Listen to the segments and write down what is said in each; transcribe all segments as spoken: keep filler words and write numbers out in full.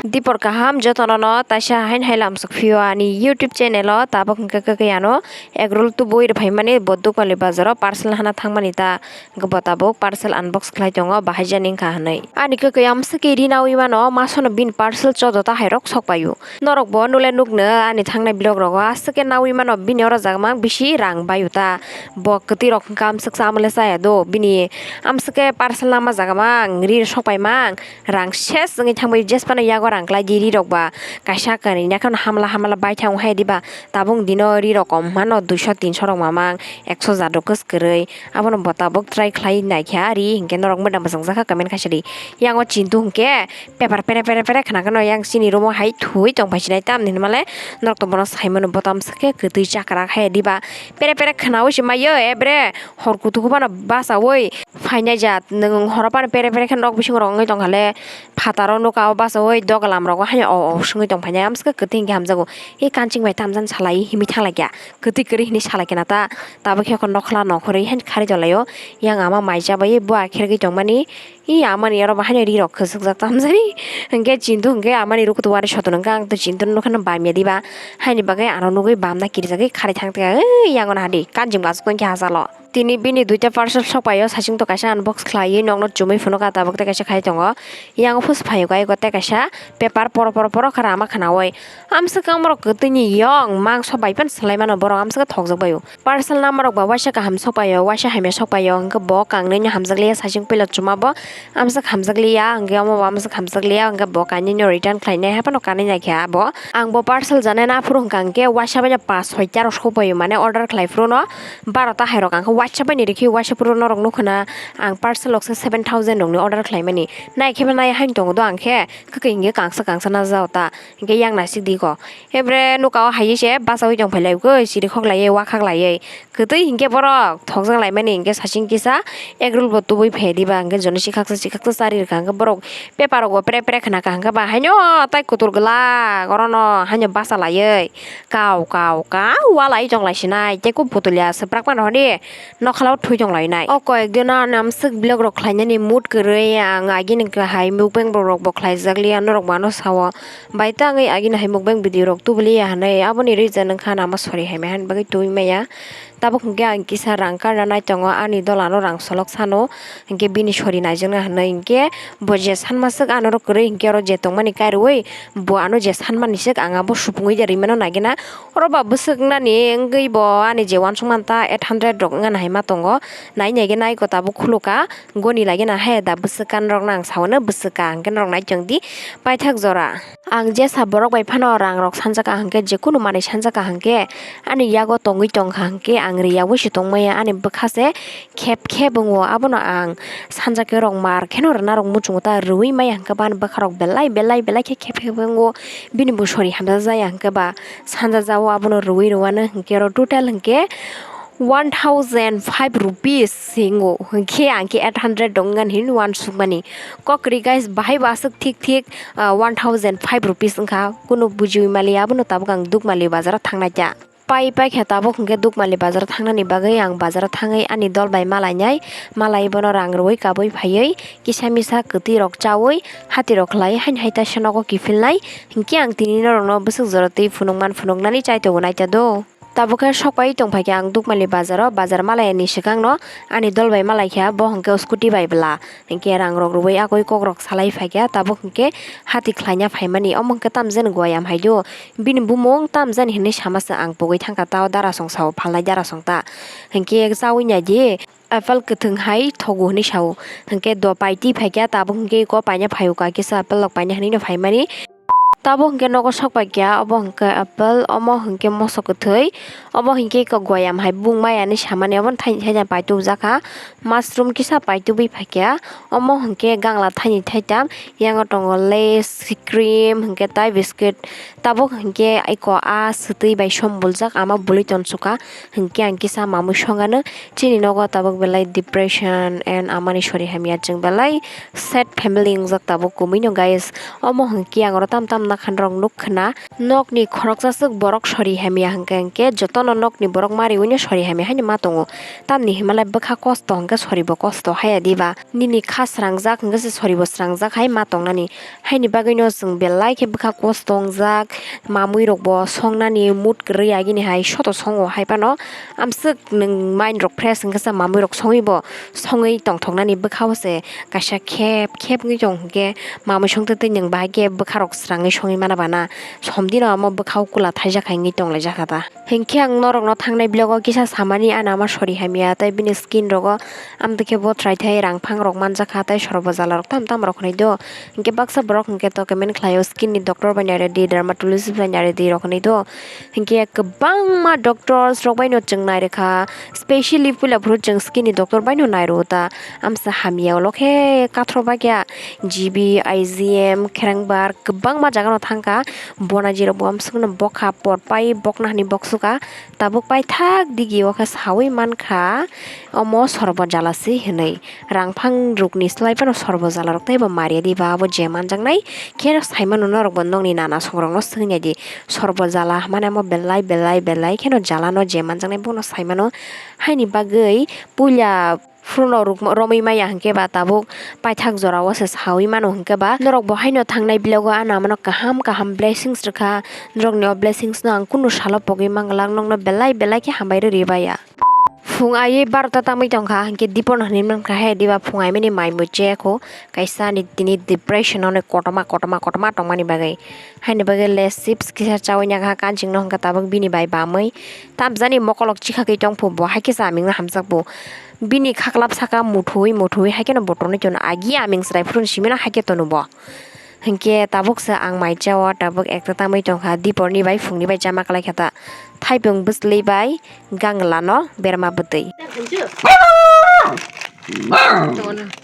Dipor kaham jotono no taisa hain hai lamsok phio ani YouTube channel o, tabuk hwnkhe kwkwi ano egg roll tubui rwphaimani bo Dukmali bazar o parcel hana thangmani ta, hwnkhe bo tabuk parcel unbox khlai tongo bahai jani wngkha hwnwi. Ani kwkwi amswkhe rinaui mano, masono bini parcel chodo ta hai rok sok paio. Norok bo nule nukno ani thangnai vlog rogo aswk khe naui mano, bini oro jaga mang bisi rang bai uta. Bo kwtwi rok hwnkha amswk cha mole chaya do bini, amswk khe parcel nama jaga mang ri sok pai mang rang ses wngwi thangbai, jesphano yago rang klai di ri rok ba kaisa kwrwi nakheno hamla hamla bai thang hai diba, tabuk dino ri rok kom mano duiso tinso rok mamang ekso jado kwswk kwrwi. Abono bo tabuk try khlai naikha ri hinkhe norok mwdang bwsajak kha comment khaisa di. Yang o Chintu hinkhe paper pere pere pere khna kheno yang chini room o hai thwi tong phai sinai, tamni hwnmale norok to bono sai mano, bo tamsa khe kwtwi chakra khe diba, pere pere khnaui se maiyo ebre hor kutuku phano bachaui phainai jat, nwng horo phano pere pere khe nok bisingo rok wngwi tong kha le, phataro nuka o bachaui dogalam rogo haino o o swngwi tong phainai, amsa khe kwtwi hinkhe hamjago. E kanching bai tamjani salai himwi thang lai kha, kwtwi kwrwi hinwi salai khe na ta, tabuk khe nokhola nokhorwi haino kharwi tong laio, yang ama mai chabaiwi bua khergwi tongmani. I amani oro bo haino ri rok khwswkjak tamjani. Hinkhe Chintu hinkhe amani rukutu wari soton hinkhe ang to Chintu no nukha no bamya diba. Haini bagwi ano nugwi bamna kirijagwi kharwi thang tongya. Ei yango nahadi kanjing bachuk tongkhe hachalo. Tini bini duita parcel sokpaio, saching to kaisa unbox khlaiwi nokno chumui phunukha, tabuk tei kaisa khai tongo. Yango phus phaio gai tei kaisa paper poro poro poro kha rama khnaui. Amswk ang borok kwtwini yong mangso bai phano swlai mano, borok amswk thokjak baio. Parcel namarok ba waisa kaham sokpaio, waisa hamya sokpaio, hwnkhe bo kangnwino hamjakliya, saching puila chuma bo amswk hamjakliya, hwnkhe omo bo amswk hamjakliya, hwnkhe bo kainwino return khlainai, haphano kanwi naikha abo. Ang bo parcel janai naphuru hwnkha hwnkhe waisa baino pas soi ta rok sokpaio, mane order khlai phuru no baro ta hai rok, ang khe waisa baino rikhi waisa phuru norok nukho na, ang parcel rok se seven thousand rokni order khlaimani, naikhe bo nai haino tongo do ang khe, kwkwi hwnkhe kangsa kangsa najao ta, hwnkhe yang naisik di ko. Ebre nuka o hai se bachaui tong phai lai khe, chiri khok lai, wakhak lai. Kwtwi hinkhe borok thokjak lai mani hinkhe saching kisa egg roll bo tubui phai diba, hinkhe jono chikhaksa chikhaksa chari rwkha, hinkhe borok paper rok bo pre pre khna kha, hinkhe ba haino tai kutur glak orono haino bacha laiwi kau kau kau walai tong lai sinai, tei kub putulia swprak mano hwnwi nokhola o thui tong lai nai. O koyek dino ani amswk vlog rok khlainani mood kwrwi, ang agini kahai mukbang rok bo khlaijak liya, norok bo ano sao. Bai ta wngwi agini hai mukbang video rok tubuli ya hinwi aboni reason wngkha ano ama sori hai maya hani bagwi tubui maya. Tabuk hwnkhe ang kisa rang karna nai tongo, ani dola no rang solok sano, hinkhe bini sori naijakna hinwi hinkhe bo je sanma swk ano oro kwrwi hinkhe oro je tongmani kairoui bo ano je sanmani swk ang abo supungwi de rwi mano nagina. Oro ba bwswk nani wngwi bo ani je uansukmani ta eight hundred rok wngna hai ma tongo, nai nai khe nai ko tabuk khuluka. Goni lagi na he da bwswk kan rok nang sawano bwswk ka hwnkhe norok nai chwng di paithak jora. Ang jesa borok bai phano rang rok sanjak ka hwnkhe, jekunu manwi sanjak ka hwnkhe ani yago tongwi tong kha hwnkhe ang riyaui se tong maya, ani bwkha se khep khep wngo, abono ang sanjak khe rok mar kheno rwna rok muchungo ta rwui maya hwnkhe ba ani bwkha rok belai belai belai khe khep khep wngo, bini bo sori hamjak jaya hwnkhe ba sanja jao abono rwui rwano hwnkhe oro total hwnkhe one thousand five rupees hingo, hwnkhe ang khe eight hundred dong ngan hin uansukmani. Kok kwrwi guys, bahai bo aswk thik thik, ah, one thousand five rupees wngkha, kunu bujiui mali, abono tabuk ang Dukmali bazaro thangnai ta. Pai pai khe tabuk hwnkhe Dukmali bazaro thangnani bagwi ang bazaro thangwi ani dol bai malainai, malai bono rang rwui kabui phaiwi kisa misa kwtwi rok chaui hati rok khlai haini hai taisa nogo kiphilnai, hinkhe ang tini norokno bwswk jora twi phunukman phunuknani chai tongo naita do. Tabuk khe sok pai tong phaikha ang Dukmali bazaro, bazar malai ni swkang no ani dol bai malai kha, bo hwnkhe scooty bai bwla, hinkhe rang rok rwui agoi kok rok salai phaikha, tabuk hinkhe hati khlaina phaimani, omo hinkhe tamjani guayam hai do, bini bumung tamjani hinwi sama se ang pogwi thangkha, tao darasong sao phalnai darasong ta, hinkhe chaui naidi. Apple kwthwng hai thogo hinwi sao. Hinkhe do paitwi phaikha, tabuk hinkhe eko paina phaio kha, kisa apple rok paina hinwi no phaimani. Tabuk hinkhe nogo sok paikha, obo hinkhe apple, omo hinkhe moso kwthwi, omo hinkhe eko goyam hai bung maya hinwi samani, obo thaini thaini paitubujak kha. Mushroom kisa paitubui phaikha, omo hinkhe gangla thaini thaitam, yango tongo lays, cream hinkhe tai biscuit. Tabuk hinkhe eko a swtwi bai som buljak, ama bului tonsukha, hinkhe ang kisa mamui songano. Chini nogo tabuk belai depression and amani sori hamya, chwng belai sad family wngjak tabuk kumui no guys. Omo hinkhe ang oro tam tam Khan rok nuk khna, nokni khoroksa swk borok sori hamya hwnkhe, hwnkhe jotono nokni borok mariwino sori hamya haino ma tongo. Tamni himalai bwkha kosto hwnkhe soribo kosto haya diba? Nini kha srangjak hwnkhe se soribo srangjak hai ma tongnani. Haini bagwino chwng belai khe bwkha kosto wngjak, mamui rokbo songnani mood kwrwi agini hai soto songo hai phano. Amswk nwng mind rok fresh hwnkhe se mamui rok songwi bo songwi tongthoknani bwkha o se kaisa khep khep wngwi tong hwnkhe mamui songtwi twi nwng bahai khe bwkha rok srangwi songwi mana bana somdino amo bwkha o kula thaijak hai wngwi tonglaijak kha ta. Hinkhe ang norokno thangnai vlog o kisa samani, ano ama sori hamya tei bini skin rogo amtwi khe bo thrai thai rang phang rok manjak kha tei sorbo jala rok tam tam rok hinwi do. Hinkhe baksa borok hinkhe to comment khlaio skin ni doctor bai nairwdi, dermatologist bai nairwdi rok hinwi do. Hinkhe kwbangma doctors rok bai no chwng nairwkha, specially puila phuru chwng skin ni doctor bai no nairwo ta. Amsa hamya ulo khe kathro bakya G B, I G M, kherengbar kwbangma jaga no thangkha. Bonaji rok bo amswkno bokha pot pai bokna hinwi boksuka. Tabuk paithak digi o khe sawi mankha omo sorbo jala se hinwi. Rang phang rukni slai phano sorbo jala rok teibo maria diba abo je manjaknai khe saimano norokbo nokni nana songrokno swngya di. Sorbo jala hwnmani amo belai belai belai kheno jala no je manjaknai bono saimano. Haini bagwi puila phuru no ruk romwi maya hinkhe ba tabuk paithak jora o se sawi mano hinkhe ba norok bo haino thangnai vlog o ano amano kaham kaham blessings rwkha. Norokni o blessings no ang kunu salo pogwi manglak, nokno belai belai khe hambai rw ribaya. Phung aiwi barota tangwi tongkha, hinkhe Dipor no hinwi mankha he, diba phung aimani mai mui chekho, kaisa ni tini depression o kotorma, kotorma, kotorma tongmani bagwi. Haini bagwi le chips kisa chawi nangkha, kanching no hinkha tabuk bini bai bamwi. Tamjani mokolok chikhagwi tongphu bo, haikhe chaming no hamjakphu. Bini khaklap saka muthui, muthui, haikhe no bo tonwi tono, agi aming chwrai phuru simi no haikhe tono bo. Hinkhe tabuk se ang mai chao, tabuk ekta tamwi tongkha, Dipor ni bai phung ni bai chama kwlai kha ta. Thaipung bwsli bai gangla no berma bwtwi.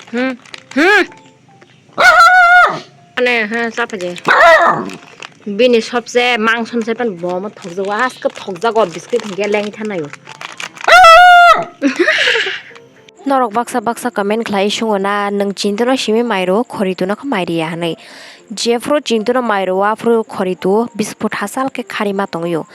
Hmm. Hmm. Ane, ha, chaphaje. Bini sobse mangsomse pan bomo thokjago, aske thokjago, biscuit hinkhe lengwi thanaio. Norok baksa baksa comment khlai sungo na, nwng Chintu no simi mai rwo, Khoritu no khe mai riya hinwi. Jephru Chintu no mai rwo, aphru Khoritu bisput hachal khe kharima tongwi o.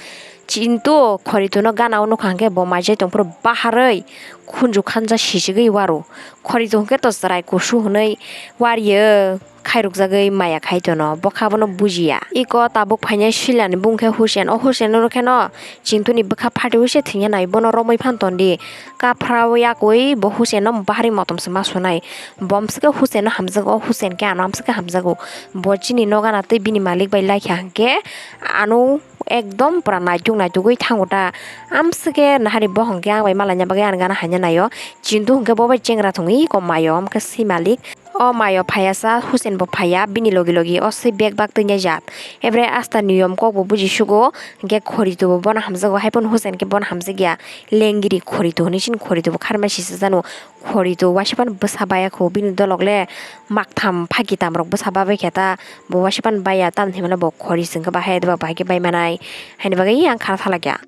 Chintu Khoritu no gana o nukha hinkhe bo maijai tongphuru baharwi khunju khanja sichigwi waro. Khoritu hinkhe to chwrai kusu hinwi wariyo. Khairokjagwi maya khai tono, bokha bono bujiya. Iko tabuk phainai Silani bung khe Hussein, o Hussein no kheno Chintu ni bwkha phatwi se thwngya nai, bono romwi phan tondi. Kaphra yakwi bo Hussein no bahari motom se ma sunai. Bom se khe Hussein no hamjago, o Hussein khe ano amswk khe hamjago. Bo chini nogana tei bini malik bai laikha hinkhe ano ekdom pura naituk naitugwi thango ta. Amswk khe nahari bo hinkhe ang bai malaina bagwi ang gana haina naio. Chintu hinkhe bo bai chengra thwngwi iko maio, amkhe si malik. O mayo phaiya sa, Hussein bo phaiya, bini logi logi o se bag bag twi naijak. Ebre asta niyom kok bo buji sugo, hinkhe Khoritu bo bono hamjago, hai phano Hussein khe bono hamjakya. Lengri Khoritu hinwi chini Khoritu bo kharmai sisa janu. Khoritu waisa phano bwsa baya kho, bini dolok le maktham phaki tam rok bwsa babai khe ta, bo waisa phano baya, tamni hwnmano bo Khori chwng khe bahai, bahai khe bai manai, haini bagwi ang khara thalakya.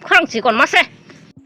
Khorang chikon mase.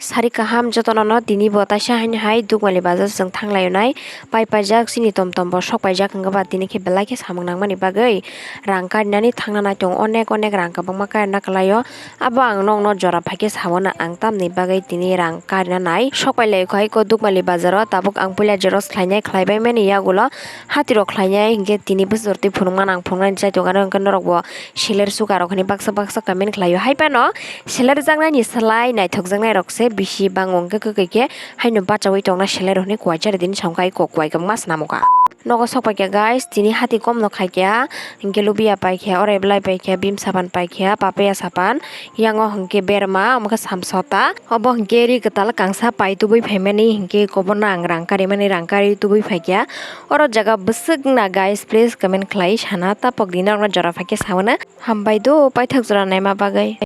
Sari kaham jotono no tini bo taisa haini hai Dukmali bazar chwng thang laio nai. Pai paijak chini tom tom bo sok paijak wngkha ba tini khe belai khe samung nangmani bagwi rang karinani thangna nai tongo, onek onek rang kwbangma karina kwlaio. Abo ang nokno jora phaikhe sao na ang tamni bagwi tini rang karina nai sok pai lai kho hai ko Dukmali bazaro. Tabuk ang puila xerox khlainai khlaibai mani yagulo. Hati rok khlainai hinkhe tini bwswk twi phunukma nang phunuknani chai tongo, ano hinkhe norok bo seler suka rok hinwi baksa baksa comment khlaio. Hai phano seler jaknani slai naithok jaknai rok se bisi bango hinkhe kwkwi khe haino bachaui tongna seler rok hinwi kuacha ri tini songkha ai kok kuai kwbangma swnamo kha. Nogo sok paikha guys, tini hati komno khaikha, hinkhe lubia paikha, orai belai paikha, bim sapan paikha, papaya sapan, yango hinkhe berma, omo khe samsota, obo hinkhe ri kwtal kangsa pai tubui phaimani, hinkhe koborno ang rang karimani, rang kari tubui phaikha. Oro jaga bwswk wngna guys, please comment khlai sana, tapok di norokno jora phaikhe sauna. Hambai do paithak jora naima bagwi.